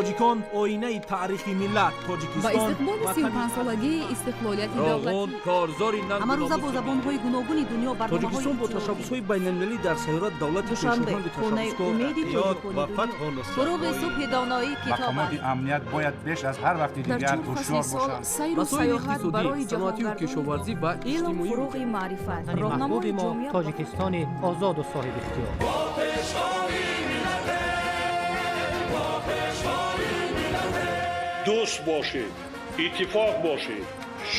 Тоҷикон оинаи таърихи миллат. Тоҷикистон ба истиқболи 35-солагии истиқлолияти давлатӣ. Корзори ҳамарӯза бо забонҳои гуногуни дунё барномаҳои. Тоҷикистон бо ташаббусҳои байналмилалӣ дар сайёра давлати Душанбе, хонаи умеди ва фатҳу нусрат. Фуруғи субҳи доноӣ китоб. Мақомоти амният бояд беш аз ҳар вақти дар дигар чор фасли ҳушёр сол бошанд. сайру Масоили сайёҳат иқтисодӣ, барои саноатию ҷаҳонгардони кишоварзӣ ва Илм иҷтимоӣ. фуруғи маърифат, Ватани роҳнамои маҳбуби мо ҷомеа. Тоҷикистони озоду соҳибихтиёр. Дӯст бошед, иттифоқ бошед,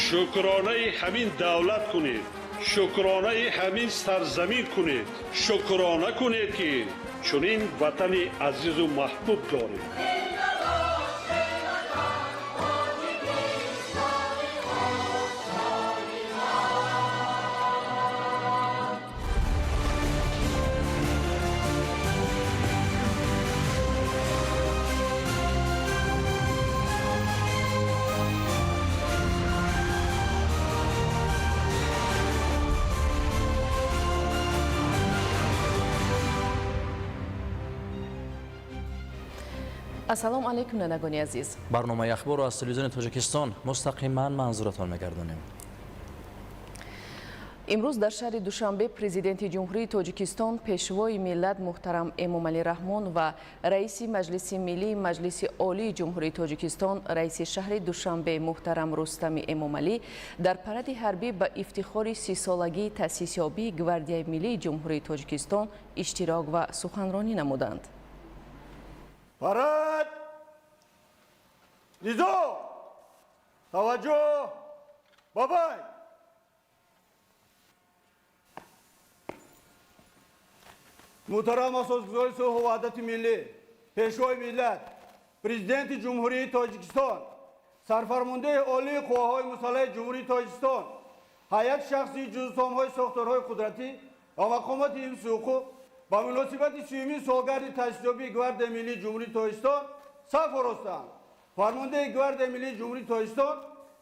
шукронаи ҳамин давлат кунед, шукронаи ҳамин сарзамин кунед, шукрона кунед, ки чунин ватани азизу маҳбуб доред. Ассалому алайкум, бинандагони азиз. Барномаи ахборро аз телевизиони Тоҷикистон мустақиман манзуратон мегардонем. Имрӯз дар шаҳри Душанбе Президенти Ҷумҳурии Тоҷикистон, Пешвои миллат муҳтарам Эмомалӣ Раҳмон ва Раиси Маҷлиси Миллии Маҷлиси Олии Ҷумҳурии Тоҷикистон, Раиси шаҳри Душанбе муҳтарам Рустами Эмомалӣ дар паради ҳарбӣ ба ифтихори 30-солагии таъсисёбии Гвардияи Миллии Ҷумҳурии Тоҷикистон иштирок ва суханронӣ намуданд. Парад! Низом! Таваҷҷӯҳ! Бабай! Муҳтарам Асосгузори сулҳу ваҳдати миллӣ, Пешвои миллат, Президенти Ҷумҳурии Тоҷикистон, Сарфармондаи Олии Қувваҳои Мусаллаҳи Ҷумҳурии Тоҷикистон, ҳайати шахсии ҷузсомҳои сохторҳои қудратӣ ва мақомоти ҳифзи ҳуқуқ ба муносибати 30-умин солгарди таъсисёбии Гвардияи Миллии Ҷумҳурии Тоҷикистон саф оростанд. Фармондаи Гвардияи Миллии Ҷумҳурии Тоҷикистон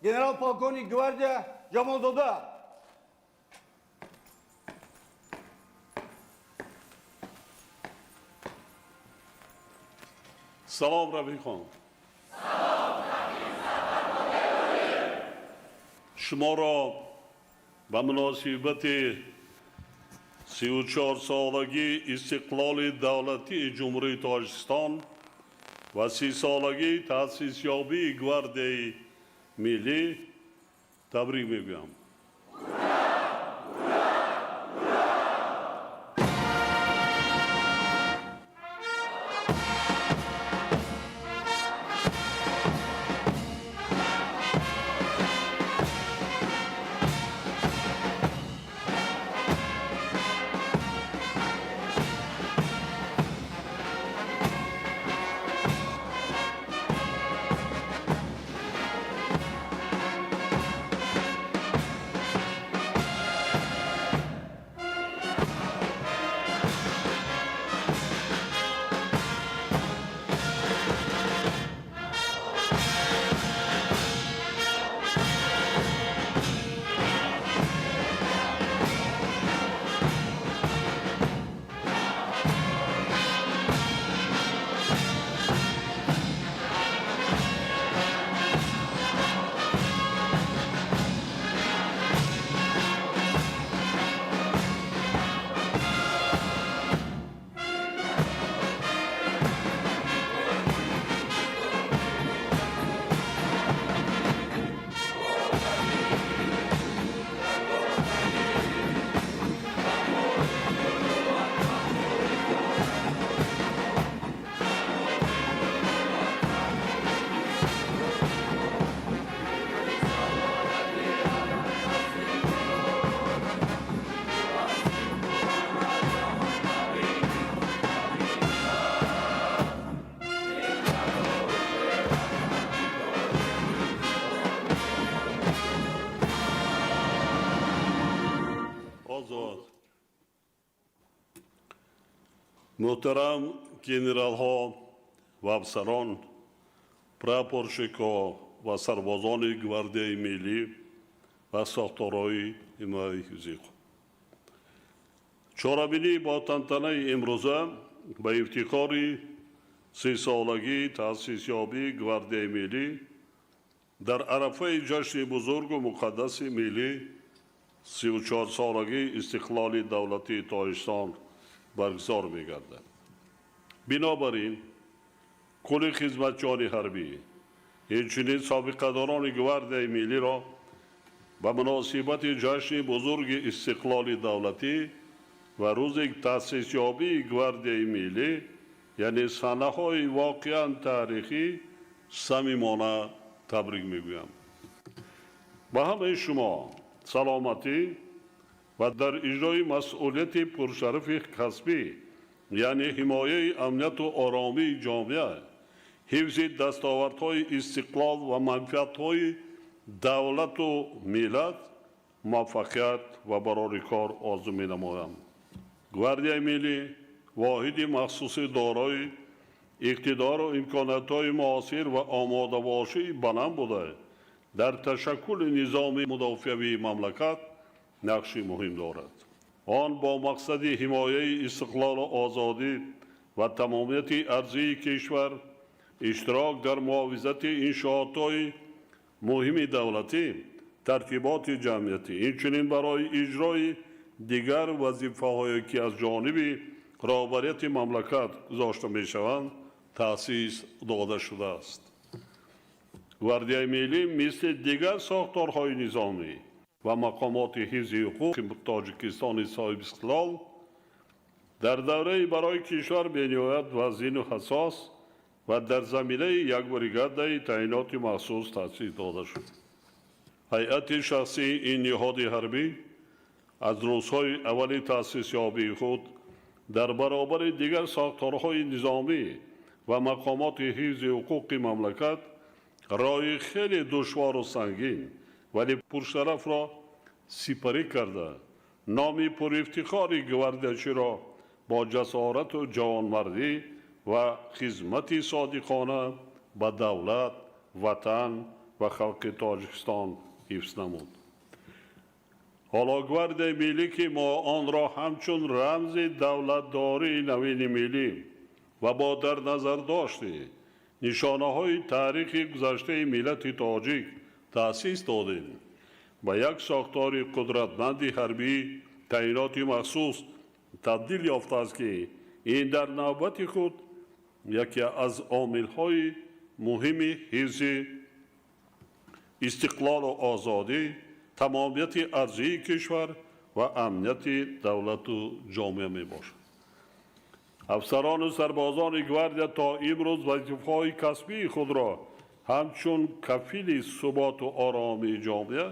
генерал полковник гвардия Ҷамолзода. Салом, рафиқон! Шуморо ба муносибати 34-солагии истиқлоли давлатии Ҷумҳурии Тоҷикистон ва 30-солагии таъсисёбии Гвардияи Миллӣ табрик мегӯям. Озод. Муҳтарам генералҳо ва афсарон, прапорщикҳо ва сарбозони Гвардияи Миллӣ ва сохторҳои ҳимояи ҳифзи ҳуқуқ, чорабинӣ бо тантанаи имрӯза ба ифтихори 30-солагии таъсисёбии Гвардияи миллӣ дар арафаи ҷашни бузургу муқаддаси миллӣ, 34-солагии истиқлоли давлатии Тоҷикистон баргузор мегардад. Бинобар ин, кулли хизматчиёни ҳарбӣ, инчунин собиқадорони Гвардияи миллиро ба муносибати ҷашни бузурги истиқлоли давлатӣ ва рӯзи таъсисёбии Гвардияи миллӣ, яъне санаҳои воқеан таърихӣ, самимона табрик мегӯям. Ба ҳамаи шумо саломатӣ ва дар иҷрои масъулияти пуршарафи касбӣ, яъне ҳимояи амнияту оромии ҷомеа, ҳифзи дастовардҳои истиқлол ва манфиатҳои давлату миллат муваффақият ва барори кор орзу менамоям. Гвардияи миллӣ воҳиди махсуси дорои иқтидору имкониятҳои муосир ва омодабошии баланд буда, дар ташаккули низоми мудофиавии мамлакат нақши муҳим дорад. Он бо мақсади ҳимояи истиқлолу озодӣ ва тамомияти арзии кишвар, иштирок дар муҳофизати иншоотҳои муҳими давлатӣ, тартиботи ҷамъиятӣ, инчунин барои иҷрои дигар вазифаҳое, ки аз ҷониби роҳбарияти мамлакат гузошта мешаванд, таъсис дода шудааст. Гвардияи миллӣ мисли дигар сохторҳои низомӣ ва мақомоти ҳифзи ҳуқуқи Тоҷикистони соҳибистиқлол дар давраи барои кишвар бениҳоят вазину ҳассос ва дар заминаи як бригадаи таъиноти махсус таъсис дода шуд. Ҳайати шахсии ин ниҳоди ҳарбӣ аз рӯзҳои аввали таъсисёбии худ дар баробари дигар сохторҳои низомӣ ва мақомоти ҳифзи ҳуқуқи мамлакат роҳи хеле душвору сангин, вале пуршарафро сипарӣ карда, номи пурифтихори гвардиячиро бо ҷасорату ҷавонмардӣ ва хизмати содиқона ба давлат, ватан ва халқи Тоҷикистон ҳифз намуд. Ҳоло Гвардияи миллӣ, ки мо онро ҳамчун рамзи давлатдории навини миллӣ ва бо дар назардошти нишонаҳои таърихи гузаштаи миллати тоҷик таъсис додем, ба як сохтори қудратманди ҳарбӣ таъиноти махсус табдил ёфтааст, ки ин дар навбати худ яке аз омилҳои муҳими ҳифзи истиқлолу озодӣ, тамомияти арзии кишвар ва амнияти давлату ҷомеа мебошад. Афсарону сарбозони гвардия то имрӯз вазифаҳои касбии худро ҳамчун кафили суботу оромии ҷомеа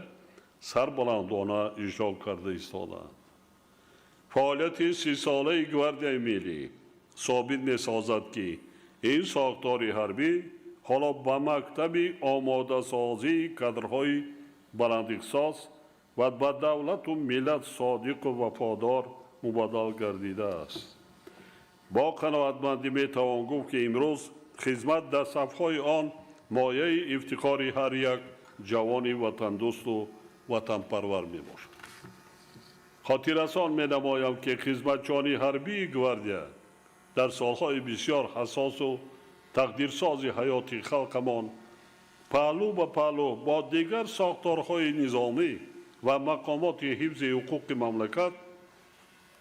сарбаландона иҷро карда истодаанд. Фаъолияти 30-солаи Гвардияи миллӣ собит месозад, ки ин сохтори ҳарбӣ ҳоло ба мактаби омодасозии кадрҳои баландихтисос ва ба давлату миллат содиқу вафодор мубаддал гардидааст. Бо қаноатмандӣ метавон гуфт, ки имрӯз хизмат дар сафҳои он мояи ифтихори ҳар як ҷавони ватандӯсту ватанпарвар мебошад. Хотиррасон менамоям, ки хизматчиёни ҳарбии гвардия дар солҳои бисёр ҳассосу тақдирсози ҳаёти халқамон паҳлӯ ба паҳлӯ бо дигар сохторҳои низомӣ ва мақомоти ҳифзи ҳуқуқи мамлакат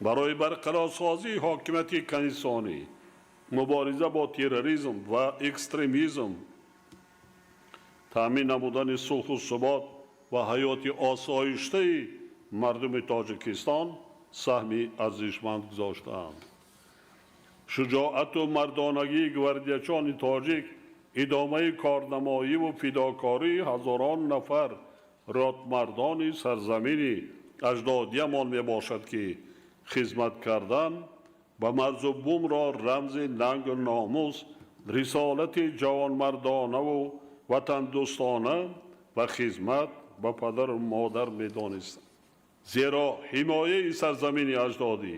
барои барқарорсозии ҳокимияти конститутсионӣ, мубориза бо терроризм ва экстремизм, таъмин намудани сулҳу субот ва ҳаёти осоиштаи мардуми Тоҷикистон саҳми арзишманд гузоштаанд. Шуҷоату мардонагии гвардиячони тоҷик идомаи корнамоиву фидокории ҳазорон нафар ротмардони сарзамини аҷдодиямон мебошад, ки хизмат кардан ба марзу бумро рамзи нангу номус, рисолати ҷавонмардонаву ватандӯстона ва хизмат ба падару модар медонистанд. Зеро ҳимояи сарзамини аҷдодӣ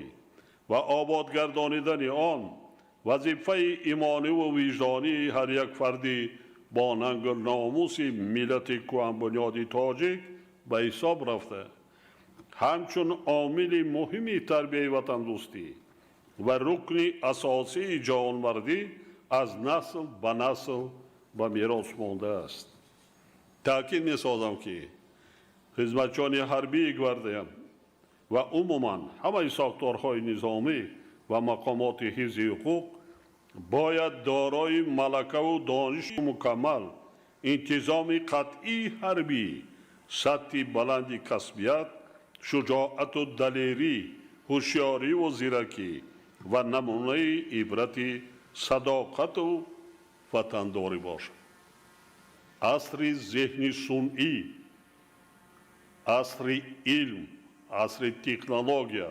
ва ободгардонидани он вазифаи имониву виҷдонии ҳар як фарди бо нангу номуси миллати кӯҳанбунёди тоҷик ба ҳисоб рафта, ҳамчун омили муҳими тарбияи ватандӯстӣ ва рукни асосии ҷавонмардӣ Аз насл ба насл ба мерос мондааст. Таъкид месозам, ки хизматчиёни ҳарбии гвардия ва умуман ҳамаи сохторҳои низомӣ ва мақомоти ҳифзи ҳуқуқ бояд дорои малакаву дониши мукаммал, интизоми қатъии ҳарбӣ, сатҳи баланди касбият, шуҷоату далерӣ, ҳушёриву зиракӣ ва намунаи ибрати садоқату ватандорӣ бошад. Асри зеҳни сунъӣ, асри илм, асри технология,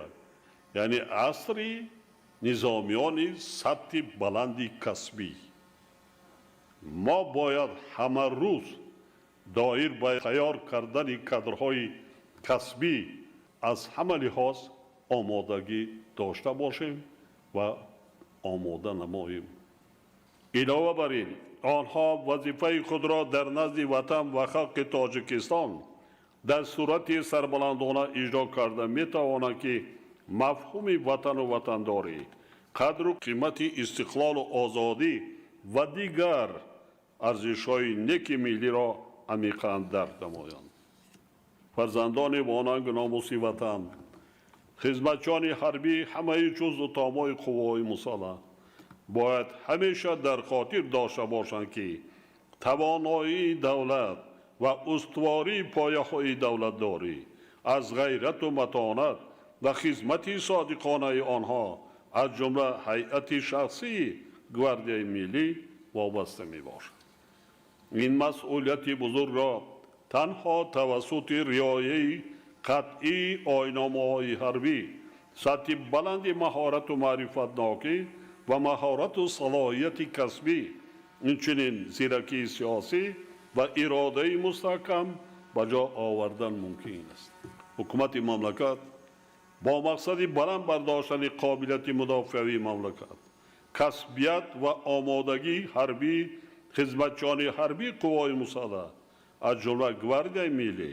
яъне асри низомиёни сатҳи баланди касбӣ. Мо бояд ҳама рӯз доир ба тайёр кардани кадрҳои касбӣ аз ҳама лиҳоз омодагӣ дошта бошем ва омода намоем. Илова бар ин, онҳо вазифаи худро дар назди ватан ва халқи Тоҷикистон дар сурати сарбаландона иҷро карда метавонанд, ки мафҳуми ватану ватандорӣ, қадру қимати истиқлолу озодӣ ва дигар арзишҳои неки миллиро амиқан дарк намоянд. Фарзандони бонангу номуси ватан, хизматчиёни ҳарбӣ ҳамаи ҷузъу томои қувваҳои мусаллаҳ бояд ҳамеша дар хотир дошта бошанд, ки тавоноии давлат ва устувории пояҳои давлатдорӣ аз ғайрату матонат ва хизмати содиқонаи онҳо, аз ҷумла ҳайати шахсии Гвардияи миллӣ, вобаста мебошад. Ин масъулияти бузургро танҳо тавассути риояи қатъии оинномаҳои ҳарбӣ, сатҳи баланди маҳорату маърифатнокӣ ва маҳорату салоҳияти касбӣ, инчунин зиракии сиёсӣ ва иродаи мустаҳкам ба ҷо овардан мумкин аст. Ҳукумати мамлакат бо мақсади баланд бардоштани қобилияти мудофиавии мамлакат, касбият ва омодагии ҳарбии хизматчиёни ҳарбии қувваҳои мусаллаҳ, аз ҷумла Гвардияи миллӣ,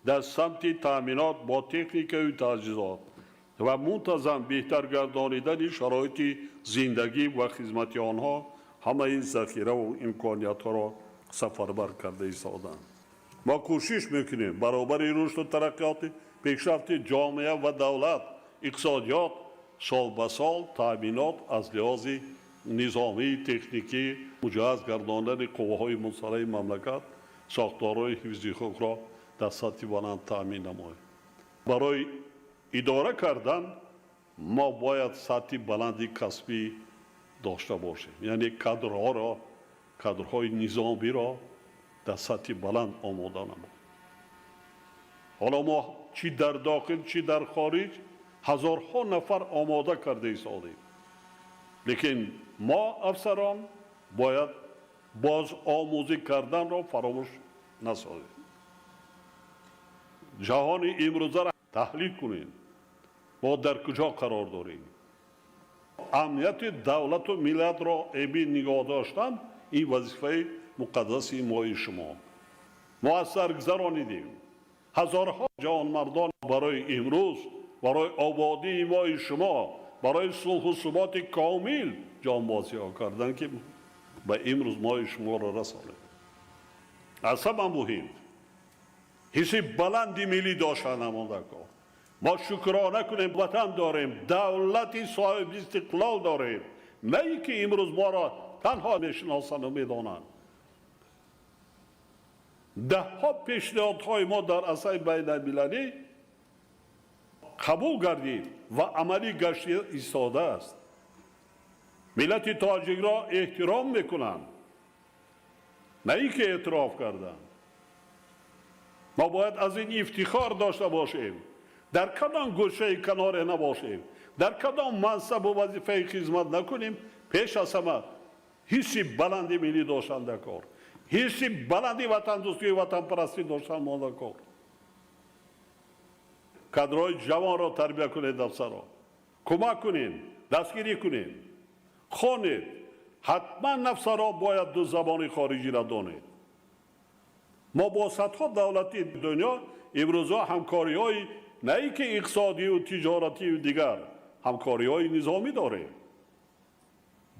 дар самти таъминот бо техникаю таҷҳизот ва мунтазам беҳтар гардонидани шароити зиндагӣ ва хизмати онҳо ҳамаи захираву имкониятҳоро сафарбар карда истоданд. Мо кӯшиш мекунем баробари рушду тараққиёти пешрафти ҷомеа ва давлат, иқтисодиёт сол ба сол таъминот аз лиҳози низомии техникӣ муҷаҳҳаз гардондани қувваҳои мусаллаҳи мамлакат, сохторҳои ҳифзи ҳуқуқро дар сатҳи баланд таъмин намоем. Барои идора кардан мо бояд сатҳи баланди касбӣ дошта бошем, яъне кадрҳоро, кадрҳои низомиро дар сатҳи баланд омода намоем. Ҳоло мо чӣ дар дохил, чӣ дар хориҷ ҳазорҳо нафар омода карда истодем, лекин мо афсарон бояд боз омӯзӣ карданро фаромӯш насозем. Ҷаҳони имрӯзаро таҳлил кунем, мо дар куҷо қарор дорем. Амнияти давлату миллатро эмин нигоҳ доштан ин вазифаи муқаддаси мои шумо. Мо аз сар гузаронидем ҳазорҳо ҷавонмардон барои имрӯз, барои ободии мои шумо, барои сулҳу суботи комил ҷонбозиҳо карданд, ки ба имрӯз мои шуморо расонем. Аз ҳама муҳим ҳисси баланди миллӣ доштан намондако. Мо шукрона кунем, ватан дорем, давлати соҳиби истиқлол дорем, на ин ки имрӯз моро танҳо мешиносанду медонанд. Даҳҳо пешниҳодҳои мо дар арсаи байналмилалӣ қабул гардид ва амалӣ гашта истодааст. Миллати тоҷикро эҳтиром мекунанд, на ин ки эътироф карданд. Мо бояд аз ин ифтихор дошта бошем. Дар кадом гӯшаи каноре набошем, дар кадом мансабу вазифаи хизмат накунем, пеш аз ҳама ҳисси баланди миллӣ доштан дар кор, ҳисси баланди ватандӯстию ватанпарастӣ доштан мо дар кор. Кадрҳои ҷавонро тарбия кунед, афсаро кӯмак кунем, дастгирӣ кунем, хонед. Ҳатман афсаро бояд ду забони хориҷиро донед. Мо бо садҳо давлати дунё имрӯзҳо ҳамкориҳои на ин ки иқтисодию тиҷоратию дигар ҳамкориҳои низомӣ дорем.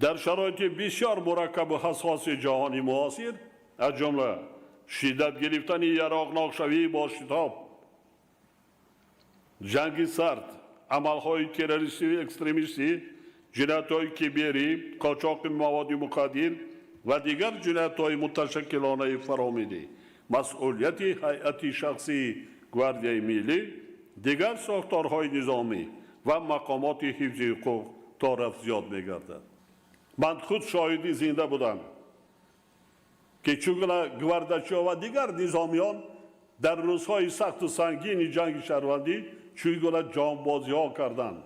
Дар шароити бисёр мураккабу ҳассоси ҷаҳони муосир, аз ҷумла шиддат гирифтани яроқнокшавӣ бо шитоб, ҷанги сард, амалҳои террористию экстремистӣ, ҷиноятҳои киберӣ, қочоқи маводи мухаддир ва дигар ҷиноятҳои муташаккилонаи фаромиллӣ, масъулияти ҳайати шахсии Гвардияи миллӣ, дигар сохторҳои низомӣ ва мақомоти ҳифзи ҳуқуқ то рафт зиёд мегардад. Ман худ шоҳиди зинда будам, ки чӣ гуна гвардачиҳо ва дигар низомиён дар рӯзҳои сахту сангини ҷанги шаҳрвандӣ чӣ гуна ҷонбозиҳо карданд.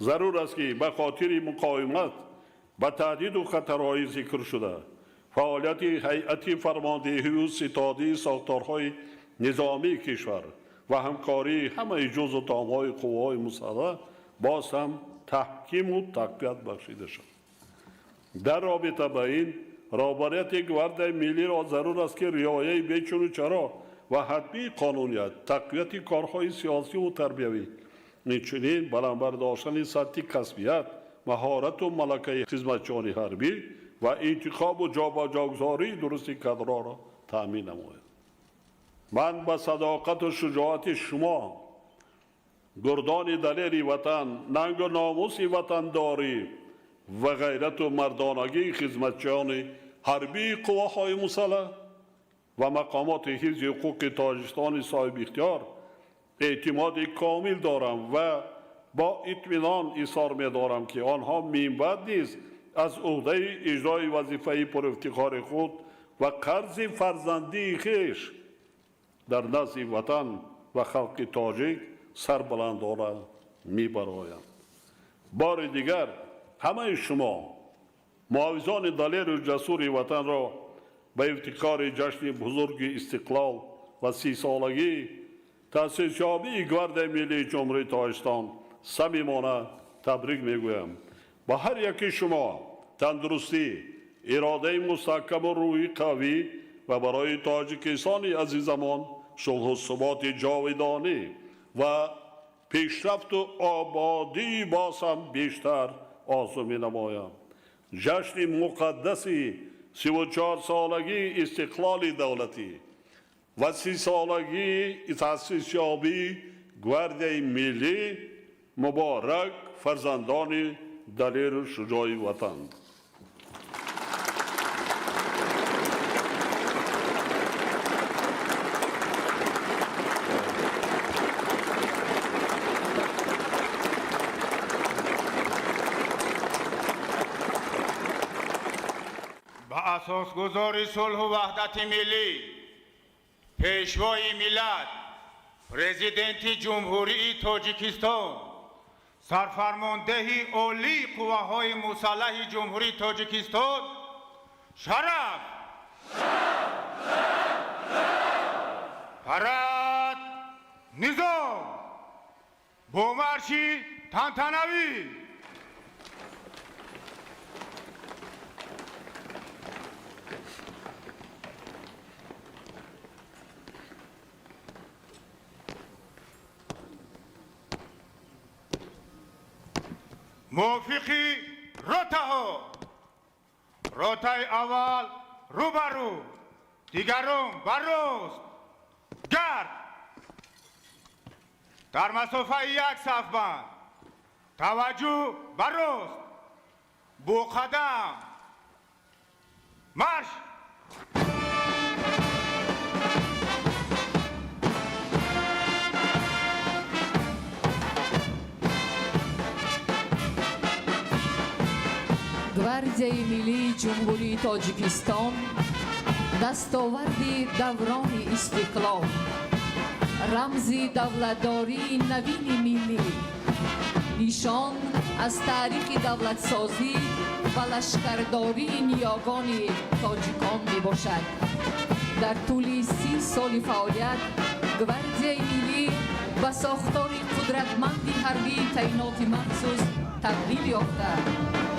Зарур аст, ки ба хотири муқовимат ба таҳдиду хатарҳои зикршуда фаъолияти ҳайати фармондеҳию ситодии сохторҳои низомии кишвар ва ҳамкории ҳамаи ҷузъу томҳои қувваҳои мусаллаҳ боз ҳам таҳкиму тақвият бахшида шавад. Дар робита ба ин роҳбарияти Гвардияи миллиро зарур аст, ки риояи бечуну чаро ва ҳатмии қонуният, тақвияти корҳои сиёсиву тарбиявӣ, инчунин баланд бардоштани сатҳи касбият, маҳорату малакаи хизматчиёни ҳарбӣ ва интихобу ҷобаҷогузории дурусти кадрҳоро таъмин намояд. Ман ба садоқату шуҷоати шумо, гурдони далери ватан, нангу номуси ватандорӣ ва ғайрату мардонагии хизматчиёни ҳарбии қувваҳои мусаллаҳ ва мақомоти ҳифзи ҳуқуқи Тоҷикистони соҳибихтиёр эътимоди комил дорам ва бо итминон изҳор медорам, ки онҳо минбаъд низ аз уҳдаи иҷрои вазифаи пурэфтихори худ ва қарзи фарзандии хеш дар назди ватан ва халқи тоҷик сарбаландона мебароянд. Бори дигар ҳамаи шумо муҳофизони далеру ҷасури ватанро ба ифтихори ҷашни бузурги истиқлол ва 30-солагии таъсисёбии Гвардияи миллии Ҷумҳурии Тоҷикистон самимона табрик мегӯям. Ба ҳар яки шумо тандурустӣ, иродаи мустаҳкаму рӯҳи қавӣ ва барои Тоҷикистони азизамон сулҳу суботи ҷовидонӣ ва пешрафту ободии боз ҳам бештар орзу менамоям. Ҷашни муқаддаси 34-солагии истиқлоли давлатӣ ва 30-солагии таъсисёбии Гвардияи миллӣ муборак, фарзандони далеру шуҷои ватан. Ба асосгузори сулҳу ваҳдати миллӣ, пешвои миллат, президенти Ҷумҳурии Тоҷикистон, сарфармондеҳи олии қувваҳои мусаллаҳи Ҷумҳурии Тоҷикистон шараф, парад, низом бо марши тантанавӣ. Мувофиқи ротаҳо, ротаи аввал рӯ ба рӯ, дигарон ба рост, гард дар масофаи як сафбанд, таваҷҷӯҳ ба рост, бо қадам марш. Гвардияи миллии Ҷумҳурии Тоҷикистон дастоварди даврони истиқлол, рамзи давлатдории навини миллӣ, нишон аз таърихи давлатсозӣ ва лашкардории ниёгони тоҷикон мебошад. Дар тӯли 30 соли фаъолият Гвардияи миллӣ ба сохтори қудратманди ҳарбии таъиноти махсус табдил ёфта,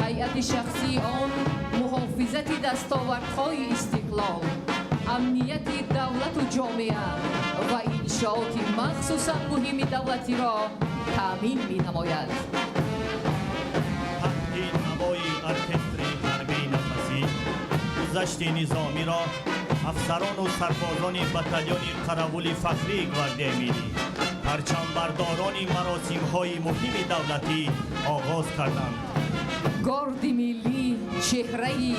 ҳайати шахсии он муҳофизати дастовардҳои истиқлол, амнияти давлату ҷомеа ва иншооти махсусан муҳими давлатиро таъмин менамояд. Навоҳои оркестри ҳарбии нафасӣ гузашти низомиро афсарону сарбозони батальони қаравули фахрии Гвардияи миллӣ, парчамбардорони маросимҳои муҳими давлатӣ оғоз карданд. Горди миллӣ, чеҳраи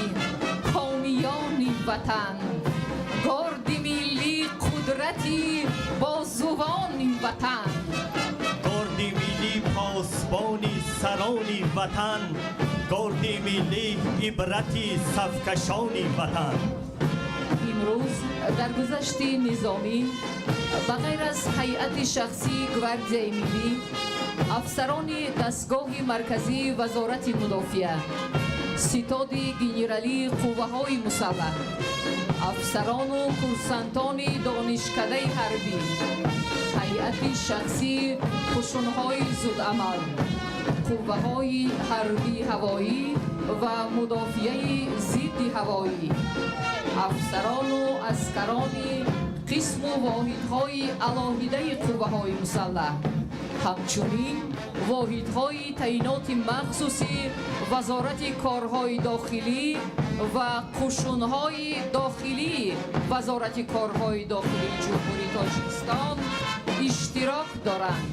ҳомиёни ватан, горди миллӣ, қудрати бозувони ватан, горди миллӣ, посбони сарони ватан, горди миллӣ, ибрати сафкашони ватан. Имрӯз дар гузашти низомӣ ба ғайр аз ҳайати шахсии Гвардияи миллӣ, афсарони дастгоҳи марказии Вазорати мудофиа, ситоди генералии қувваҳои мусаллаҳ, афсарону курсантони донишкадаи ҳарбӣ, ҳайати шахсии қушунҳои зудамал, қувваҳои ҳарбии ҳавоӣ ва мудофиаи зидди ҳавоӣ, афсарону аскарони қисму воҳидҳои алоҳидаи қувваҳои мусаллаҳ, ҳамчунин воҳидҳои таъиноти махсуси Вазорати корҳои дохилӣ ва қушунҳои дохилии Вазорати корҳои дохилии Ҷумҳурии Тоҷикистон иштирок доранд.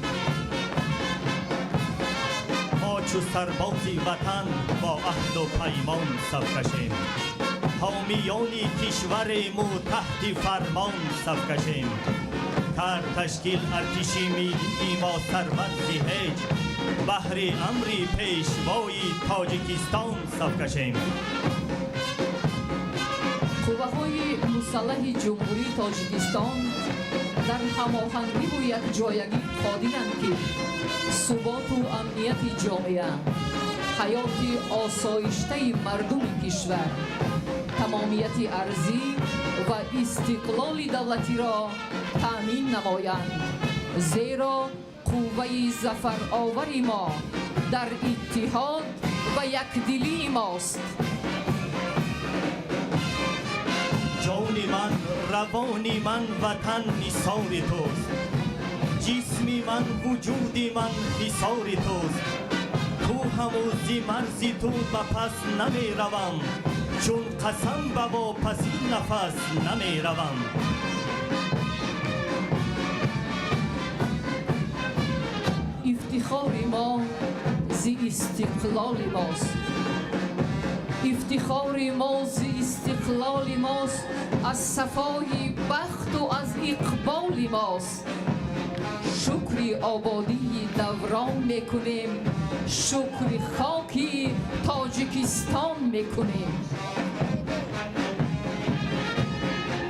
Мо чу сарбози ватан бо аҳду паймон саф кашем, ҳомиёни кишварему таҳти фармон саф кашем. Кард ташкил артиши миллии мо сарварзи ҳеҷ, баҳри амри пешвои Тоҷикистон саф кашем. Қувваҳои мусаллаҳи Ҷумҳурии Тоҷикистон дар ҳамоҳангиву якҷоягӣ қодиранд, ки суботу амнияти ҷомеа, ҳаёти осоиштаи мардуми кишвар, тамомияти арзӣ ва истиқлоли давлатиро таъмин намоянд, зеро қувваи зафаровари мо дар иттиҳод ва якдилии мост. Ҷони ман, равони ман, ватан нисори туст, ҷисми ман, вуҷуди ман ҳисори туст. Ту ҳамӯзи марзи ту ба пас намеравам, чун қасам ба вопасин нафас намеравам. Ифтихори мо зи истиқлоли мост, ифтихори мо зи истиқлоли мост, аз сафои бахту аз иқболи мост. Шукри ободии даврон мекунем, шукри хоки Тоҷикистон мекунем.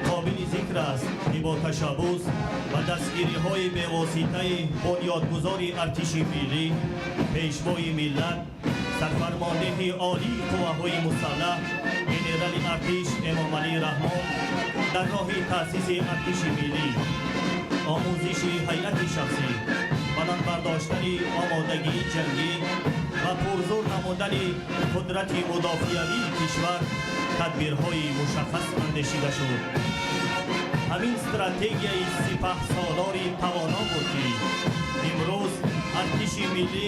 Қобили зикр аст, ки бо ташаббус ва дастгириҳои бевоситаи бунёдгузори артиши миллӣ, пешвои миллат, сарфармондеҳи олии қувваҳои мусаллаҳ, генерали артиш Эмомалӣ Раҳмон дар роҳи таъсиси артиши миллӣ, омӯзиши ҳайати шахсӣ, баланд бардоштани омодагии ҷангӣ ва пурзур намудани қудрати мудофиавии кишвар тадбирҳои мушаххас андешида шуд. Ҳамин стратегияи сипаҳсолори тавоно буд, ки имрӯз артиши миллӣ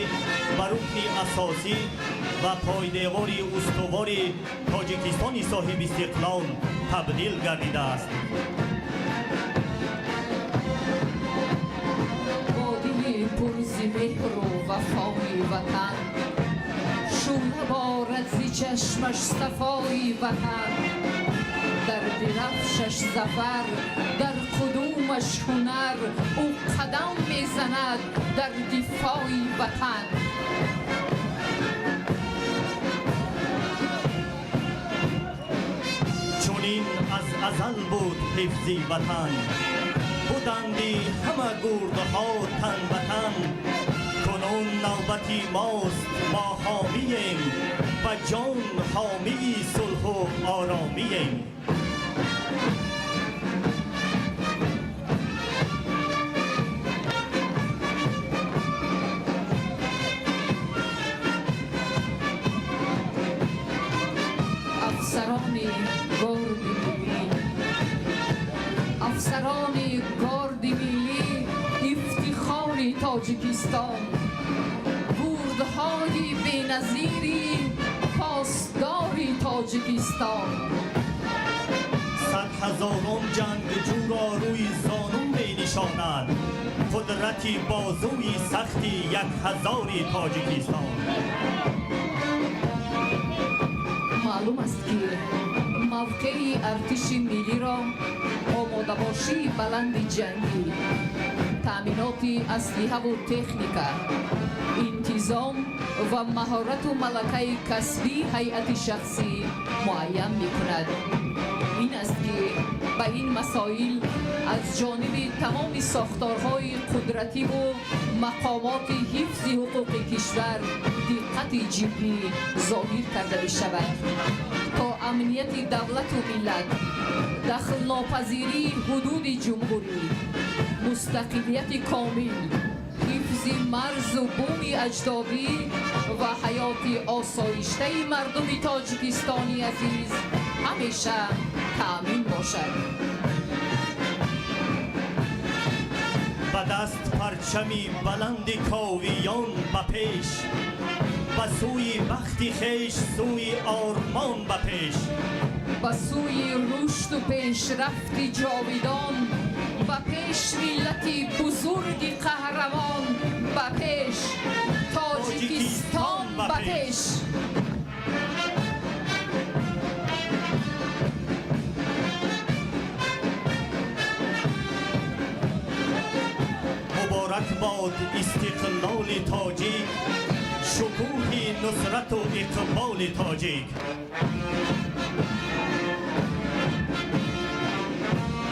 ба рукни асосӣ ва пойдевори устувори Тоҷикистони соҳибистиқлол табдил гардидааст. Бо дили пурзи меҳру вафои ватан, шӯъла борад зи чашмаш сафои ватан, дар дирафшаш зафар, дар қудумаш ҳунар, ӯ қадам мезанад дар дифои ватан. Чунин аз азал буд ҳифзи ватан, буданди ҳама гурдҳо тан ба тан. Кунун навбати мост, мо ҳомием, ба ҷон ҳомии сулҳу оромием. Афсарони горди миллӣ, афсарони горди миллӣ, ифтихори Тоҷикистон, гурдҳои беназири Тоҷикистон. Сад ҳазорон ҷангҷӯро рӯи зону менишонад қудрати бозуи сахти як ҳазори Тоҷикистон. Маълум аст, ки мавқеи артиши миллиро омодабошии баланди ҷангӣ, таъминоти аслиҳаву техника, интизом ва маҳорату малакаи касбии ҳайати шахсӣ муайян мекунад. Ин аст, ки ба ин масоил аз ҷониби тамоми сохторҳои қудративу мақомоти ҳифзи ҳуқуқи кишвар диққати ҷиддӣ зоҳир карда мешавад, то амнияти давлату миллат, дахлнопазирии ҳудуди ҷумҳурӣ, мустақилияти комил, ҳифзи марзу буми аҷдодӣ ва ҳаёти осоиштаи мардуми Тоҷикистони азиз ҳамеша таъмин бошад. Ба даст парчами баланди ковиён ба пеш, ба сӯи бахти хеш, сӯи ормон ба пеш, ба сӯи рушду пешрафти ҷовидон ба пеш, миллати бузурги қаҳрамон ба пеш, Тоҷикистон ба пеш. Муборак бод истиқлоли тоҷик, шукӯҳи нусрату иқболи тоҷик.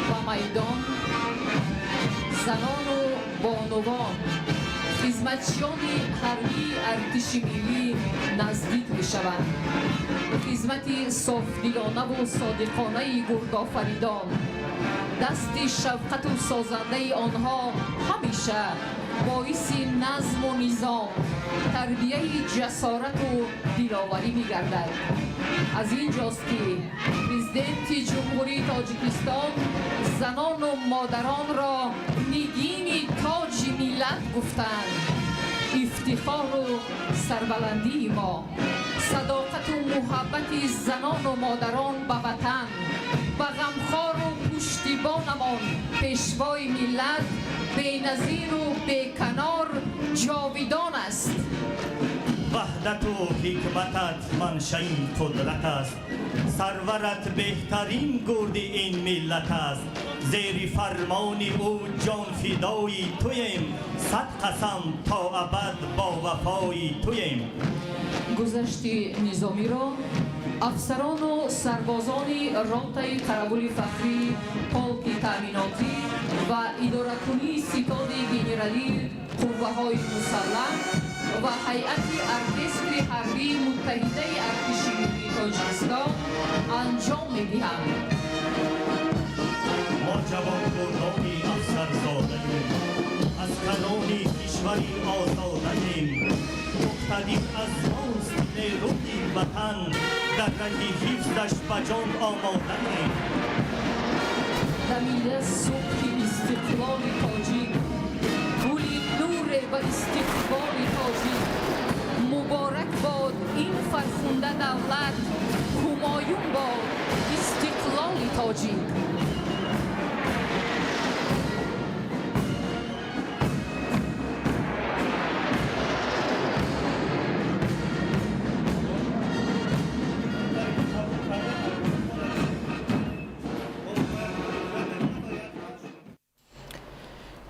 Ба майдон занону бонувон, хизматчиёни ҳарбии артиши миллӣ наздик мешаванд. Хизмати софдилонаву содиқонаи гурдофаридон, дасти шафқату созандаи онҳо ҳамеша боиси назму низом, тарбияи ҷасорату диловарӣ мегардад. Аз ин ҷост, ки Президенти Ҷумҳурии Тоҷикистон занону модаронро нигини тоҷи миллат гуфтанд. Ифтихору сарбаландии мо, садоқату муҳаббати занону модарон ба ватан, ба ғамхору пуштибонамон Пешвои миллат беназиру беканор ҷовидон аст. Ваҳдату ҳикматат маншаи қудрат аст, сарварат беҳтарин гурди ин миллат аст. Зери фармони ӯ ҷонфидои туем, сад қасам то абад бо вафои туем. Гузашти низомиро афсарону сарбозони ротаи қаравули фахрӣ, полки таъминотӣ ва идоракунии ситоди генералии қувваҳои мусаллаҳ ва ҳайати оркестри ҳарбии муттаҳидаи артиши миллии Тоҷикистон анҷом медиҳанд. Мо ҷавонгурдони афсарзодаем, аз канони кишвари озодаем. Муқтадир аз мост нерӯи ватан, дар раҳи ҳифзаш ба ҷон омодаем. Дамида субҳи истиқлоли тоҷик, гули нуре ба истиқболи тоҷик. Муборак бод ин фархунда давлат, ҳумоюн бод истиқлоли тоҷик.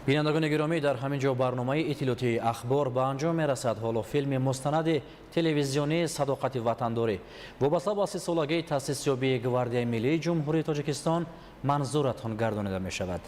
Бинандагони гиромӣ, дар ҳамин ҷо барномаи иттилоотии ахбор ба анҷом мерасад. Ҳоло филми мустанади телевизионии «Садоқати ватандорӣ» вобаста ба сисолагии таъсисёбии Гвардияи миллии Ҷумҳурии Тоҷикистон манзуратон гардонида мешавад.